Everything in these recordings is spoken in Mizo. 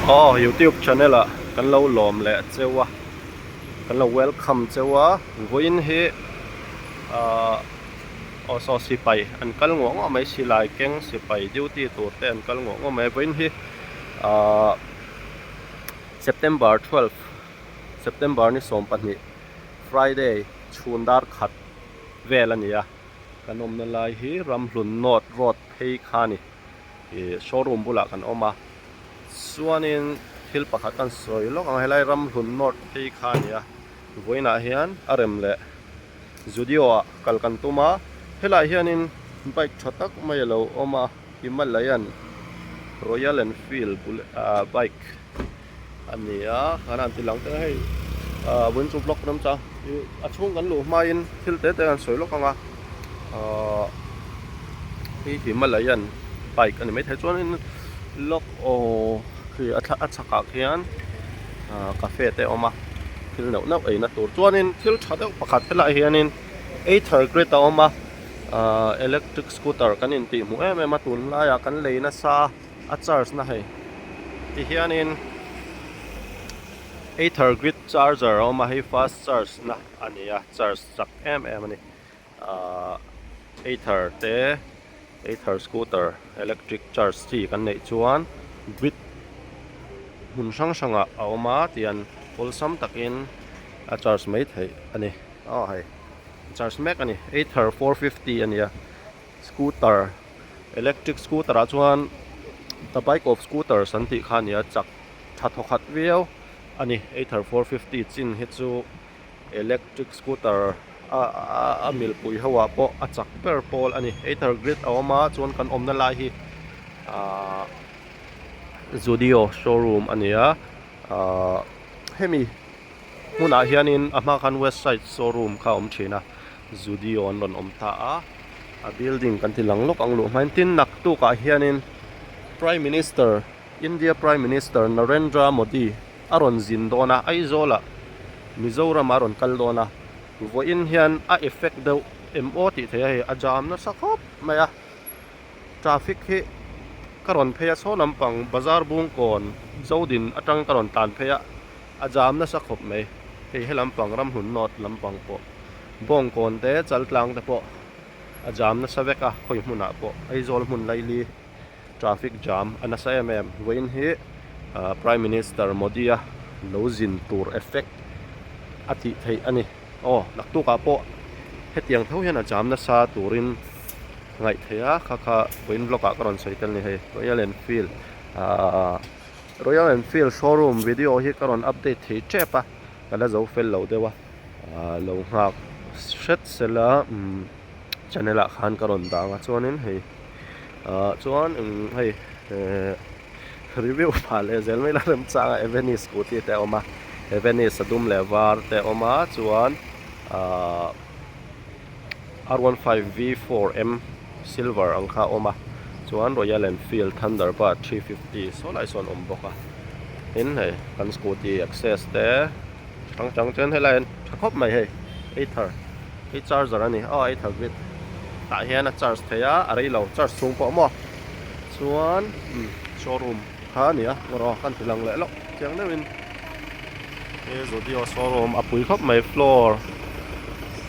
Aw youtube channel ah kan lo lawm leh cheu a kan lo welcome cheu a vawiin hi ahh aw saw sipai an kal nguah nguah mai silai keng sipai duty tur te an kal nguah nguah mai vawiin hi ahh September 12 September ni 12 Friday chhun dar khat vel a ni a kan awmna lai hi Ramhlun North Road phei kha a ni. Ih showroom bulah kan awm a chuanin thil pakhat kan sawi lawk ang helai Ramhlun North phei kha a ni a vawiinah hian a rem leh Zudio ah kal kan tum a helaiah hianin bike tha tak mai a lo awm a Himalayan Royal Enfield ah bike a ni a kan han ti lang teh a hei ah vawiin chu vlog remchang ih a chhung kan luh hmain thil te te kan sawi lawk ang a ahh hei Himalayan bike a ni maithei chuanin lawk aw khi a thla a chhakah khian ah cafe te a awm a thil neuh neuh eina tur chuanin thil tha deuh pakhat helaiah hianin either grid a awm a ah electric scooter kan intih hmuh em em a tunlaiah kan lei nasa a charge na hei ti hianin Ather grid charger a awm a hei fast charge na a ni a charge chak em em a ni ahh Ather te Ather scooter electric charge chi kan neih chuan grid hmun hrang hrangah a awm a tian awlsam takin a charge mai theih a ni aw hei charge mek a ni Ather 450 a ni a. Scooter electric scooter ah chuan the bike of scooters an tih kha a ni a chak tha thaw khat viau a ni Ather 450 chin hi chu electric scooter a a milpui ho ah pawh a chak ber pawl a ni Ather grid a awm a chuan kan awmna lai hi ahh Zudio showroom a ni a ahh hemi Hmunah hianin a hma khan west side showroom kha a awm thin a, Zudio an rawn awm ta a, a building kan ti lang lawk ang luh hmain tin naktukah hianin Prime Minister, India Prime Minister Narendra Modi a rawn zin dawn a, Aizawlah Mizoram a rawn kal dawn a, vawiin hian a effect deuh em aw tih theih a hei a jam nasa khawp mai a, traffic hi ka rawn phei a saw lampang bazar bungkawn Zodin atang ka rawn tlan phei a. A jam nasa khawp mai. Hei he lampang ramhlun north lampang pawh bawngkawn te chaltlang te pawh a jam nasa vek a khawi hmunah pawh Aizawl hmun laili traffic jam a nasa em em. Vawiin hi ah Prime Minister Modi a lo zin tur effect a tih theih a ni. Aw naktukah pawh hetiang tho hian a jam nasa turin ngaih theih a kha kha vawiin vlog ah ka rawn sawi tel a ni hei Royal Enfield ah Royal Enfield showroom video hi ka rawn update thei tep a, ka la zo fel lo deuh a, ah lo nghak hret sela umm channel ah khan ka rawn dah ang a chuanin hei ah chuan eng hei eh review phah leh zel mai la remchang a Avenis scooty te a awm a, Avenis a dum leh var te a awm a chuan ah. R15 V4M silver ang kha a awm a chuan Royal Enfield Thunderbird 350 saw lai sawn a awm bawk a tin hei kan scooty access te hrang hrang chuan helai ah hian tha khawp mai hei Ather hei charger a ni aw Ather grid tah hian a charge thei a a rei lo charge chhung pawh maw chuan showroom kha a ni a erawh kan ti lang leh loh chiang deuhin. He Zudio showroom a pui khawp mai floor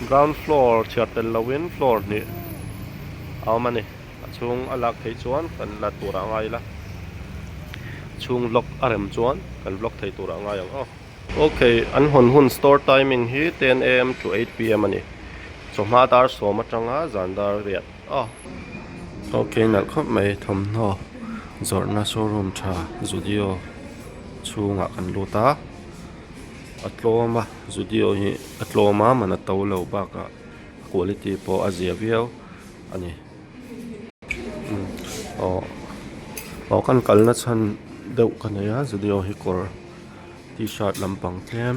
ground floor chhiar tel loin floor hnih a awm a ni a chhung a lak theih chuan kan la tur ah ngai ila chhung vlog a rem chuan kan vlog thei tur ah ngai ang aw. Ok an hawn hun store timing hi 10am to 8pm a ni chawhma dar sawm atanga zan dar riat aw. Ok nalh khawp mai thawmhnaw zawrhna showroom tha Zudio. Chhungah kan lut a a tlawm a zudio hi a tlawm a man a to lo bakah a quality pawh a zia viau a ni aw aw kan kalna chhan deuh ka nei a zudio hi kawr tshirt lampang tlem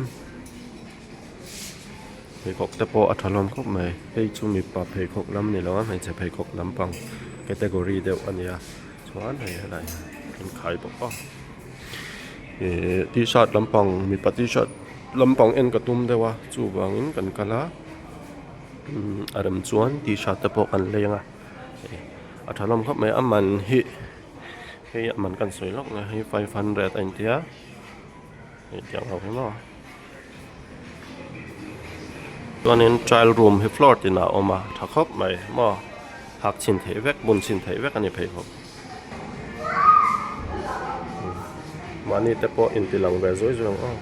pheikhawk te pawh a tha hlawm khawp mai hei chu mipa pheikhawk lam ni lo a hmeichhe pheikhawk lampang category deuh a ni a. Chuan hei helai an khai bawk a ihh tshirt lampang mipa tshirt lampang en ka tum deuh a chuvangin kan kal a umm a rem chuan tshirt te pawh kan leng a a tha hlawm khawp mai a man hi. Hei a man kan sawi lawk nge hei 500 a intia hei tiang ho hi maw chuanin trial room hi floor tinah a awm a tha khawp mai maw hak chhin theih vek bun chhin theih vek a ni phei khawp mahni te pawh inti lang ve zui zui ang aw.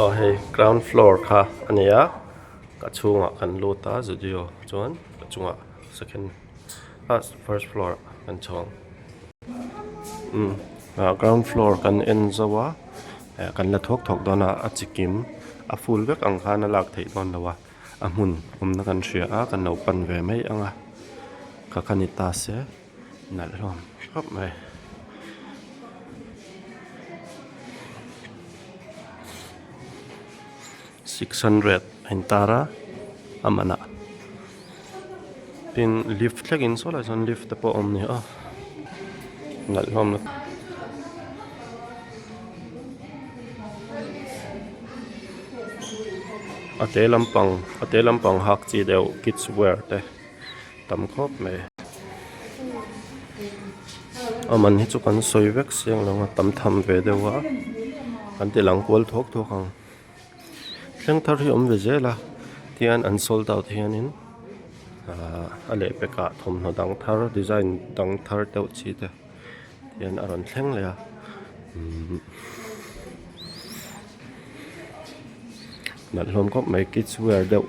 Aw hei ground floor kha a ni a ka chhungah kan lut a zudio chuan ka chungah second ah first floor ah kan chho ang umm ah ground floor kan en zo a eh kan la thawk thawk dawn a a chikim a full vek ang khan a lak theih dawn lo a a hmun awmna kan hria a kan lo pan ve mai ang a kha kha ni ta se. Nalh hlawm khawp mai. 600 a intar a a manah tin lift thlengin saw lai sawn lift te pawh a awm ni a nalh hlawm lutuk. A te lampang a te lampang hak chi deuh kids wear te. Tam khawp mai. A man hi chu kan sawi vek siang lo a tam tham ve deuh a kan ti lang kual thawk thawk ang. Thleng thar hi a awm ve zel a tihian an sold out hianin ahh a lehpekah thawmhnaw dang thar design dang thar deuh chi te hian a rawn thleng leh a umm nalh hlawm khawp mai kids wear deuh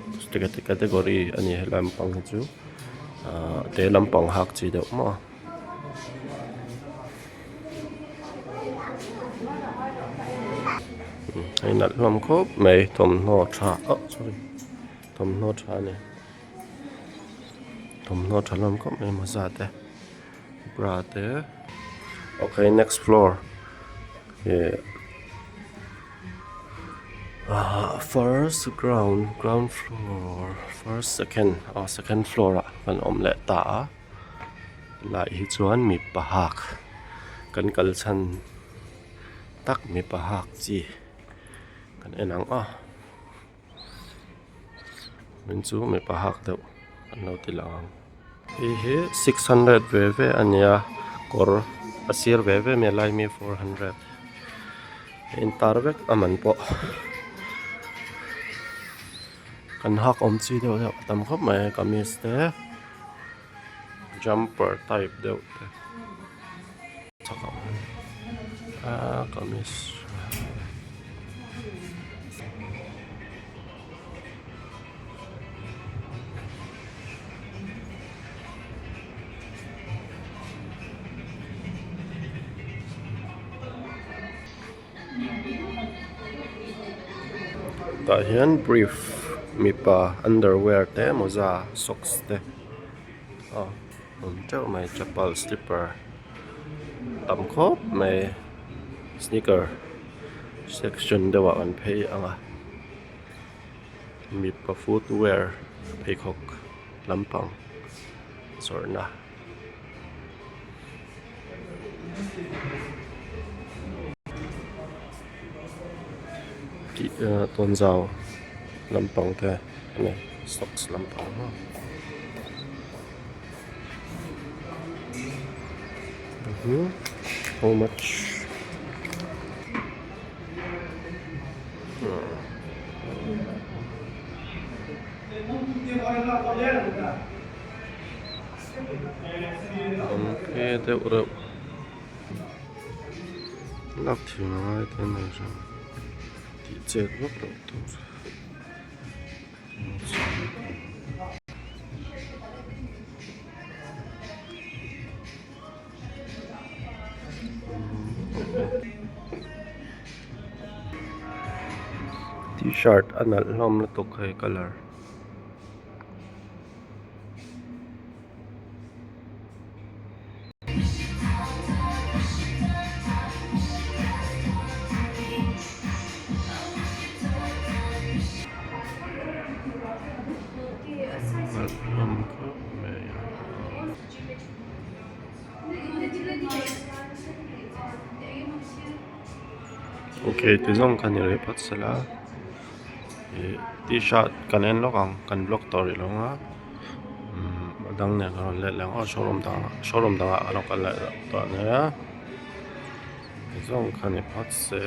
category a ni helai lampang hi chu ahh te lampang hak chi deuh maw. Hei nalh hlawm khawp mai thawmhnaw tha oh sorry thawmhnaw tha a ni thawmhnaw tha hlawm khawp mai mawza te bra te okay next floor ih ah first ground ground floor first second aw second floor ah kan awm leh ta a helai hi chuan mipa hak kan kal chhan tak mipa hak chi kan en ang a. Min chu mipa hak deuh an lo ti lang ang hei hi 600 ve ve a nia kawr a sir ve ve mai a lai mi 400 a intar vek a man pawh kan hak awm chi deuh deuh a tam khawp mai a kamis te jumper type deuh te a kamis. Tah hian brief mipa underwear te mawza socks te a awm teuh mai chapal slipper tam khawp mai sneaker section deuh ah kan phei ang a mipa footwear pheikhawk lampang zawrhna. Tih tawnzau lampang te a ni socks lampang maw how much Awm phe deuh reuh lak thin a ngai te nei hran tih chet vak loh tur. T-shirt a nalh hlawm lutuk hei colour. Ok ti zawng kha ni rih phawt sela. Ih t-shirt kan en lawk ang kan block tawh rih lo ang a umm a dang nen a rawn let leh ang aw showroom dangah showroom dangah a lo kal leh tawh ania zawng kha ni phawt se.